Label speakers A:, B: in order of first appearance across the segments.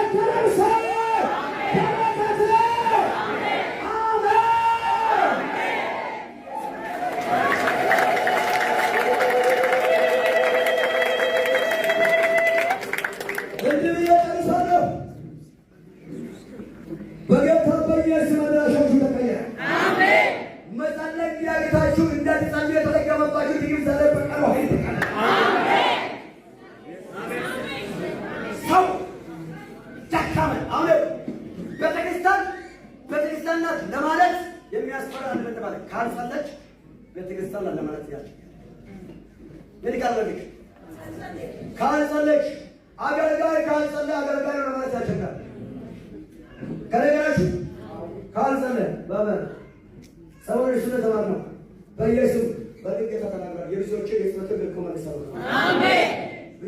A: ከነፍሴ በረከት። አሜን። እንዲህ ብዬ ጨርሳለሁ። በጌታ በኢየሱስ መድረሻችሁ ተቀየረ። መጸለይ እንዲያቅታችሁ፣ እንዳትጸልዩ የተደገመባችሁ ድግምት ዛሬ በቃሉ ኃይል ተቀየረ። ሰው ደካመ። አሁን ቤተክርስቲያን ቤተክርስቲያን ናት ለማለት የሚያስፈራ አንድ ተባለ። ካልጸለች ቤተክርስቲያን ናት ለማለት ያስቸግራል። ምን ካልጸለች ካልጸለች አገልጋይ ካልጸለየ አገልጋይ ነው ለማለት ያስቸግራል። ከነገራችሁ ካልጸለየ በመን ሰሞኑን እሱ ተማርነው በኢየሱስ በድንገት ተናግሯል። የብዙዎች የጸሎትን ልኮ መልሰው ነው።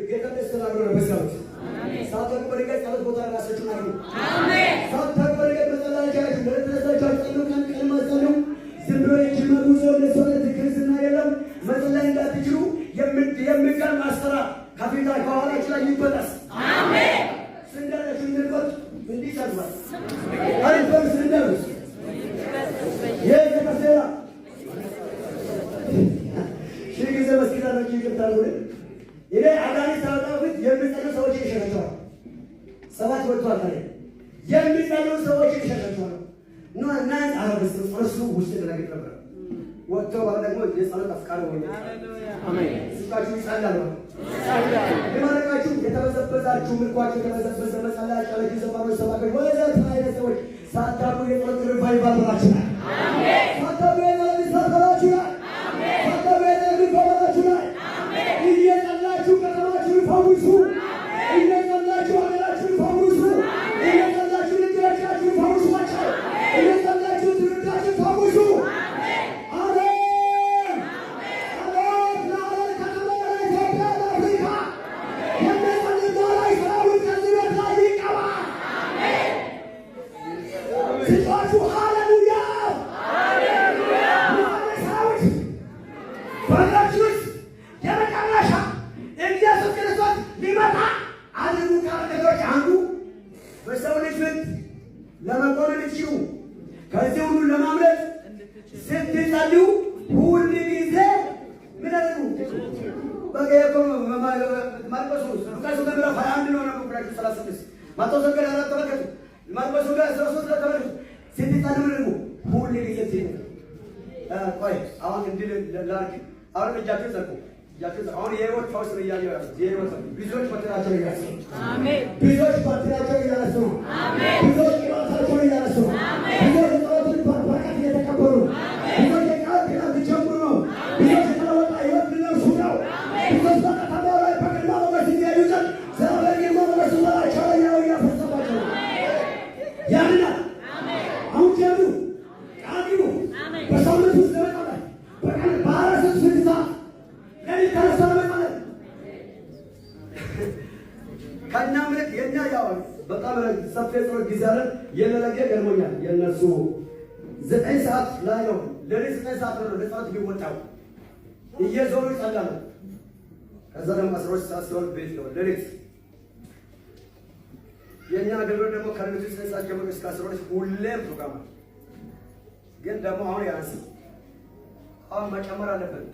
A: ጌታ ደስ ተናግሮ ነው በጸሎት ሳታውቁ በድንገት ጸሎት ቦታ ራሳችሁን አግኙ። ሳታውቁ በድንገት መጸለይ አልቻላችሁም። ለሊት ተነስታችሁ አትጸልዩ፣ ቀን ቀን አትጸልዩ። ዝም ብሎ የጅማ ጉዞ እንደሱ አይነት ክርስትና የለም። መጸለይ እንዳትችሉ የሚገርም አሰራር ከፊታ ከኋላችሁ ላይ ይበጠስ። ስንዳላችሁ እንድንቆጥ እንዲህ ይጸልዋል። አሪፍ በሉ ስንዳሉ ይህ ከተሴራ ሺህ ጊዜ መስጊድ አላችሁ፣ ይቅርታ አድርጉልኝ። እኔ አጋንንት ሳወጣ በፊት የሚጸልዩ ሰዎች ይሸሻቸዋል። ሰባት ወጥቷል። ታዲያ የሚጸልዩ ሰዎች ይሸሻቸዋል። ኖ እና አረብስ እሱ ውስጥ ደነግጥ ነበር። ወጥቶ በኋላ ደግሞ የጸሎት አፍቃሪ ሆኜ ስልካችሁ ይጸላል ነው የማረቃችሁ የተበዘበዛችሁ፣ ምርኳችሁ የተበዘበዘ፣ መጸለይ ያልቻላችሁ ዘማሪዎች፣ ሰባኪዎች ወዘተ አይነት ሰዎች ሳታውቁ የጸሎት revival በላችሁ ላይ፣ ሳታውቁ የጸሎት እሳት በላችሁ ላይ፣ ሳታውቁ የጸሎት revival በላችሁ ላይ። እየጸላችሁ ከተማችሁን ፈውሱ። እየጸላችሁ ሀገራችሁን ፈውሱ። እየጸላችሁ ልጆቻችሁን ፈውሷቸው። እየጸላችሁ ትውልዳችሁን ፈውሱ። አሜን። ጸሎት ለዓለም ከተማ፣ ለኢትዮጵያ፣ ለአፍሪካ የሚጸልይ ላይ ሰራዊት ከዚህ ቤት ላይ ይቀባ። ስጧችሁ። ሃሌሉያ። ሰራዊት በሀገራችን ውስጥ የመጨረሻ ኢየሱስ ክርስቶስ ሊመጣ አድርጉ ካሉ ነገሮች አንዱ በሰው ልጅ ፊት ለመቆም የምትችሉ፣ ከዚህ ሁሉ ለማምለጥ ስትጸልዩ ሁል ጊዜ ምን አድርጉ? በቃ ይሄ እኮ ማርቆስ፣ ሉቃስ ወንጌል ምዕራፍ 21 ነው ነው ብላችሁ 36፣ ማቴዎስ ወንጌል 4 ተመልከቱ። ማርቆስ ወንጌል 13 ላይ ተመልከቱ። ስትጸልዩ ምን አድርጉ? ሁል ጊዜ ትዩ። ቆይ አሁን እንዲህ ላድርግ። አሁን እጃችሁን ዘርጉ። እጃችሁን ዘርጉ። አሁን የህይወት ፈውስ ነው እያየሁ ያለሁት። የህይወት ፈውስ፣ ብዙዎች በትራቸውን እያነሱ ነው። ብዙዎች በትራቸውን እያነሱ ነው። ብዙዎች ቅባታቸውን እያነሱ ነው። ብዙዎች የጸሎትን በረከት እየተቀበሉ ነው። ብዙዎች የቃል ኪዳን ሊጀምሩ ነው። ብዙዎች የተለወጠ ህይወት ሊለብሱ ነው። ብዙዎች በከተማው ላይ በግርማ ሞገስ እንዲሄዱ ዘንድ እግዚአብሔር ግርማ ሞገሱ በላያቸው ላይ ያው እያፈሰባቸው ነው። ያድናል። አሁን ጀምሩ። ቃል ግቡ። በሳምንት ውስጥ ለመጸለይ፣ በቀን በ24 6 ሰዓት ሌሊት ተነስቶ ለመጸለይ ከእኛ ምልክ የእኛ ያው በጣም ሰፊ የጸሎት ጊዜ አለን። የነለጌ ገርሞኛል። የእነሱ 9 ሰዓት ላይ ነው፣ ሌሊት 9 ሰዓት ነው ለጸሎት የሚወጣው። እየዞሩ ይጸላሉ። ከዛ ደግሞ 12 ሰዓት ሲሆን ቤት ነው ሌሊት። የእኛ አገልግሎት ደግሞ ከሌሊቱ 9 ሰዓት ጀምሮ እስከ 12 ሁሌም ፕሮግራም አለ። ግን ደግሞ አሁን ያንስ፣ አሁን መጨመር አለብን።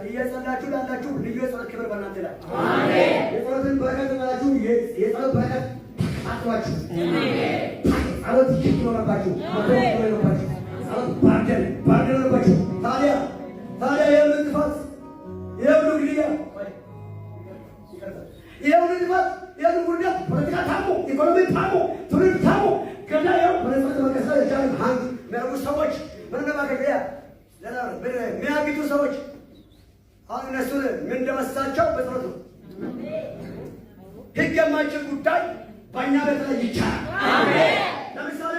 A: እየጸላችሁ ላላችሁ ልዩ የጸሎት ክብር በእናንተ ላይ፣ የጸሎትን በረከት ላላችሁ የጸሎት በረከት አጥሯችሁ፣ ጸሎት ይህ ሆነባችሁ፣ መቶ ሆነባችሁ፣ ጸሎት burden burden ሆነባችሁ። ታዲያ ታዲያ ይህ ሁሉ ጥፋት፣ ይህ ሁሉ ግድያ፣ ይህ ሁሉ ጥፋት፣ ይህ ሁሉ ውርደት፣ ፖለቲካ ታሞ፣ ኢኮኖሚ ታሞ፣ ትውልድ ታሞ፣ ገዳ ይኸው በነጻነት መቀሰል የቻሉ hang የሚያደርጉ ሰዎች፣ ምን ለማገያ የሚያግቱ ሰዎች፣ አሁን እነሱን ምን እንደመሳቸው በጸሎት ነው። ሕግ የማይችል ጉዳይ በእኛ ቤት ላይ ይቻላል። ለምሳሌ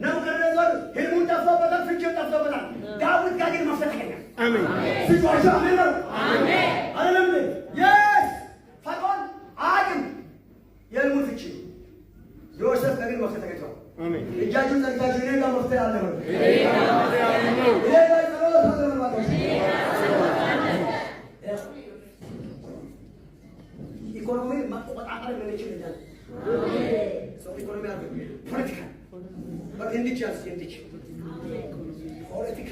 A: ናቡከደነፆር ህልሙን ጠፍቶበታል፣ ፍቺውን ጠፍቶበታል። ዳዊት ጋር ግን መፍትሄ ተገኛል። ስጧቸው። አሜን ነው አይደለም? Yes፣ ፈርዖን አያውቅም የህልሙን ፍቺ። ዮሴፍ ጋር ግን መፍትሄ ተገኝቷል። እጃችሁን ዘርግታችሁ እኔ ጋር መፍትሄ አለ በሉ። እኔ ጋር ጸሎት አለ በሉ። እባካችሁ። ኢኮኖሚ መቆጣጠር የምንችል እኛ ነን። ሰው እንድች ያዝ፣ እንድች ፖለቲካ፣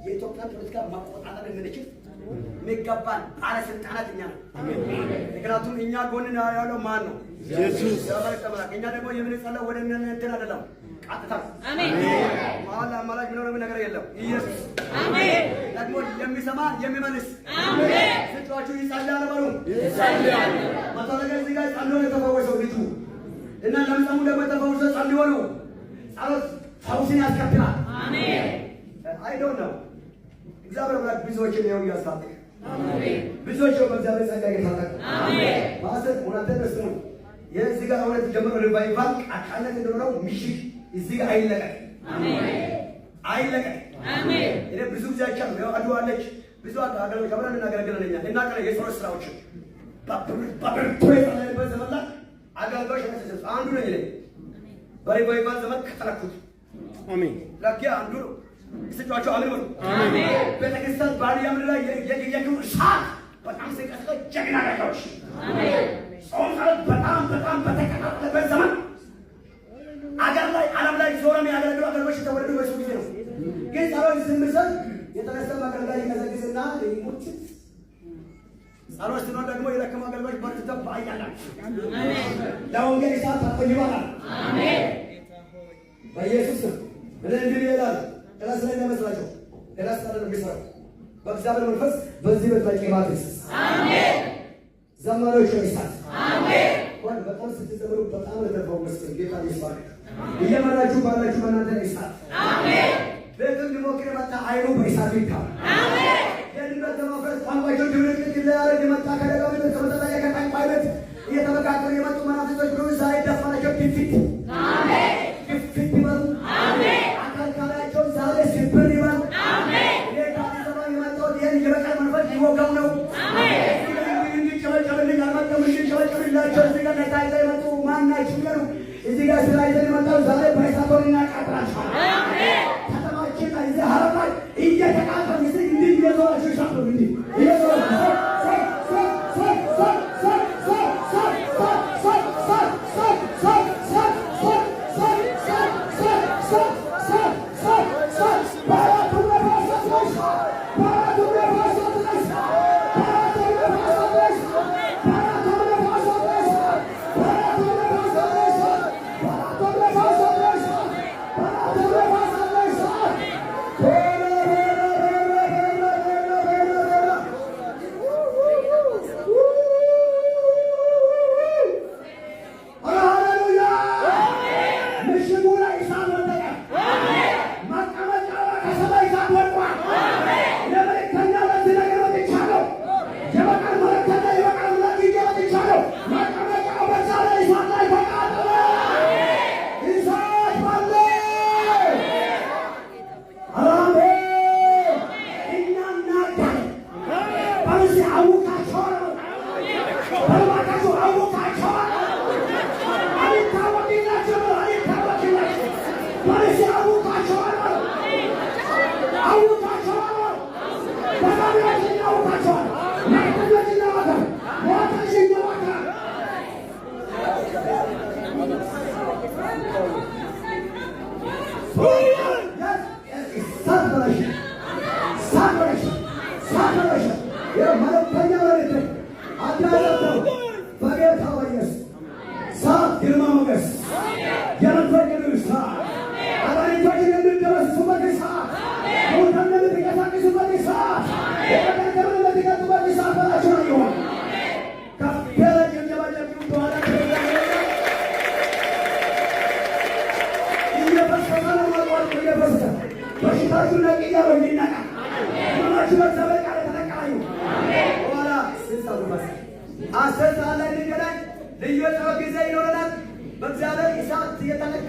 A: የኢትዮጵያ ፖለቲካ መቆጣጠር የምንችል የሚገባን ባለስልጣናት እኛ ነው። ምክንያቱም እኛ ጎን ያለው ማን ነው?
B: ኢየሱስ።
A: ተመላክ። እኛ ደግሞ የምንጸለው ወደ እንትን አይደለም፣ ቀጥታ መሀል አማላጅ ምንም ነገር የለም። ኢየሱስ ደግሞ የሚሰማ፣ የሚመልስ። ስጫችሁ ይጸልያል በሉ። መቶ ነገር እዚህ ጋር ጸልዮ ነው የተፈወሰው ልጁ፣ እና ለምጻሙ ደግሞ የተፈወሰው ጸልዮ ነው። ጸሎት ፈውስን ያስከትላል። I don't know። እግዚአብሔር አምላክ ብዙዎችን ይኸው እያስታጠቀ፣ ብዙዎች በእግዚአብሔር ጸጋ እየታጠቁ ማሰብ። እውነትን ስሙ። የዚህ ጋር እውነት ጀምሮ revival ቃቃነት እንደሆነው ምሽግ እዚህ ጋር አይለቀቅ፣ አይለቀቅ። እኔ ብዙ ጊዜ አይቻለሁ። ያው አድዋ አለች፣ ብዙ አገልግሎት አብረን እናገለግላለን። እኛ እናቀለ የጸሎት ስራዎችን በብርቱ የጸለይንበት ዘመን ላይ አገልጋዮች ተነሰሱ። አንዱ ነኝ እኔ በ revival ዘመን ከተለኩት ለኪ አንዱ ነው። ስጫቸው አሜን በሉ። ቤተክርስቲያን ባልያ ምድር ላይ የክብር እሳት በጣም ሲንቀሳቀስ ጀግና አገልጋዮች፣ ጾም ጸሎት በጣም በጣም በተቀጣጠለበት ዘመን አገር ላይ፣ ዓለም ላይ ዞረም የሚያገለግሉ አገልጋዮች የተወለዱ በሱ ጊዜ ነው። ግን ጸሎት ዝም ስል የተነሳ አገልጋይ ይቀዘቅዝና ይሙት። ጸሎት ሲኖር ደግሞ የደከሙ አገልጋዮች በርትተው በአያላችሁ ለወንጌል እሳት ታጥቆ ይበራል። በኢየሱስ ስም እኔ እንዲህ ይላል። ራስ ላይ እንዳይመስላችሁ፣ ራስ ላይ ነው የሚሰራው። በእግዚአብሔር መንፈስ በዚህ ቤት ላይ ቅባት ይፍሰስ። ዘማሪዎች እሳት እንኳን በጣም ስትዘምሩ በጣም ለተፈወስኩኝ። ጌታ ይባረክ። እየመራችሁ ባላችሁ በእናንተ እሳት ቤቱን ሊሞክር የመጣ አይኑ በእሳቱ ይታል። የንብረት ለማፍረስ ቋንቋቸው ድብልቅልቅ ሊያደርግ የመጣ ከደጋ ቤት፣ ከመጠጣያ፣ ከጠንቋይ ቤት እየተመካከሉ የመጡ መናፍስቶች ብሎ ዛሬ ደፈናቸው። ግፊት ግፊት ይበሉ። አከርካሪያቸውን ዛሬ ስብር ይበሉ። እኔ ከአዲስ አበባ የመጣሁት ይህን የበቀል መንፈስ ሊወጋው ነው። እንዲጨበጨብልኝ አልመጣም። እንዲጨበጨብላቸው እዚህ ጋር ነፃ ይዘው የመጡ ማናችሁ ይበሉ። እዚህ ጋር ስራ ይዘን የመጣው ዛሬ በእሳት እናቃጥላቸዋለን። ከተማችን ላይ፣ እዚህ ሀረር ላይ እየተቃጠሉ እዚህ እንዲህ እየዞራችሁ እሳት ነው፣ እንዲህ እየዞራችሁ እሳት፣ እሳት፣ እሳት፣ እሳት፣ እሳት፣ እሳት፣ እሳት፣ እሳት፣ እሳት፣ እሳት፣ እሳት፣ እሳት፣ እሳት፣ እሳት፣ እሳት፣ እሳት፣ እሳት፣ በአራቱም ነፋሳት ላይ፣ በአራቱም ነፋሳት ላይ፣ በአራቱም ነፋሳት ላይ፣ በአራቱም ነፋሳት ላይ፣ በአራቱም ነፋሳት ላይ፣ በአራቱም ነፋሳት ላይ፣ በአራቱም ነፋሳት ላይ እሳት። በላ በላ በላ በላ በላ በላ በላ። ኧረ ሃሌሉያ! ምሽጉ ላይ እሳት ወደቀ። መቀመጫዋ ከሰማይ እሳት ወድቋል። ለመልእክተኛ ለዚህ ነገር መጥቻለሁ። የበቀል መልእክተኛ፣ የበቀል አምላክ ይዤ መጥቻለሁ። መቀመጫው በዛ ላይ እሳት ላይ ተቃጠለ። እሳት ባለ። አሜን። እኛ እናዳለን። በዚህ አውቃቸዋለሁ። በልባካችሁ አውቃቸዋለሁ። አልታወቅላቸው፣ አልታወቅላቸው። በዚህ አውቃቸዋለሁ፣ አውቃቸዋለሁ። በጋቢዎች እናውቃቸዋለን። መቅደኞች እናውቃለን። ሟቾች እናውቃለን። እሳት በላሽ፣ እሳት በላሽ፣ እሳት በላሽ። የመለክተኛ መልእክት አዳለተው በጌታ በኢየሱስ እሳት፣ ግርማ ሞገስ፣ የመንፈስ ቅዱስ እሳት፣ አጋንንቶችን የሚደመስሱበት እሳት፣ ሙታንን የምትቀሰቅሱበት እሳት፣ የተቀደመን የምትቀጡበት እሳት በላችሁ ላይ ይሆን። ከፍ ያለ ጭብጨባ ጨብጭቡ። በኋላ እየፈሰሰ ነው ማለት እየፈሰሰ በሽታችሁ ነቅያለሁ፣ እንዲነቃ ህመማችሁ በእግዚአብሔር ቃል የተነቀለ ይሁን። በኋላ ስንት ሰዓት ነው? 10 ሰዓት ላይ እንገናኝ። ልዩ የጸሎት ጊዜ ይኖረናል። በእግዚአብሔር እሳት እየተነካ